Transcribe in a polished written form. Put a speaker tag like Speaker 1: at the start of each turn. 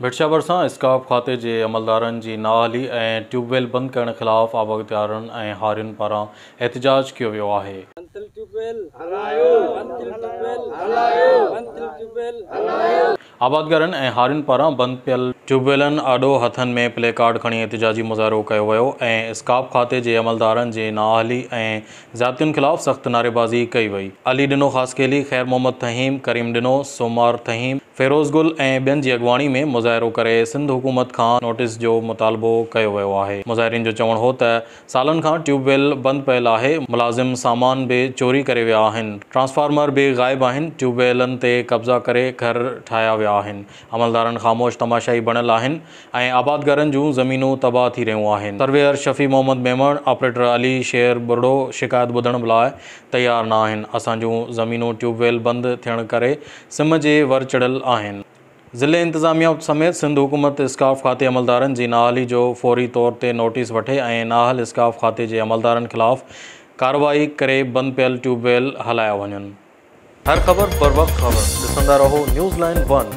Speaker 1: ڀٽ شاهه ڀرسان اسڪاف کاتي جي عملدارن جي نااهلي ۽ ٽيوب ويل بند ڪرڻ خلاف آبادگارن ۽ هارين پاران احتجاج ڪيو ويو آهي.
Speaker 2: بند ٿيل ٽيوب ويل هلايو، بند ٿيل ٽيوب ويل هلايو، بند ٿيل ٽيوب ويل هلايو.
Speaker 1: آبادگارن ۽ هارين پاران بند پيل ٽيوب ويلن آڏو هٿن ۾ پلي ڪارڊ کڻي احتجاجي مظاهرو ڪيو ويو ۽ اسڪاف کاتي جي عملدارن جي نااهلي ۽ زيادتين خلاف سخت نعريبازي ڪئي وئي. علي ڏنو خاصخيلي، خير محمد ٿهيم، ڪريم ڏنو، سومار ٿهيم، فيروز گل ۽ ٻين جي اڳواڻي ۾ مظاهرو ڪري سنڌ حڪومت کان نوٽيس جو مطالبو ڪيو ويو آهي. مظاهرين جو چوڻ هو ته سالن کان ٽيوب ويل بند پيل آهي، ملازم سامان به چوري ڪري ويا آهن، ٽرانسفارمر به غائب آهن، ٽيوب ويلن تي قبضا ڪري گهر ٺاهيا ويا آهن، عملدارن خاموش تماشائي بڻيل آهن ۽ آبادگارن جون زمينون تباهه ٿي رهيون آهن. سرويئر شفيع محمد ميمڻ، آپريٽر علي شير ٻرڙو شڪايت ٻڌڻ لاء تيار نه آهن، اسان جون زمينون ٽيوب ويل بند ٿيڻ ڪري سم جي ور چڙهيل آهن. ضلعي انتظاميا سميت سنڌ حڪومت اسڪاف کاتي عملدارن جي نااهلي جو فوري طور تي نوٽيس وٺي ۽ نااهل اسڪاف کاتي جي عملدارن خلاف ڪارروائي ڪري بند پيل ٽيوب ويل هلايا وڃن. هر خبر بروقت خبر ڏسندا رهو نيوز لائين ون.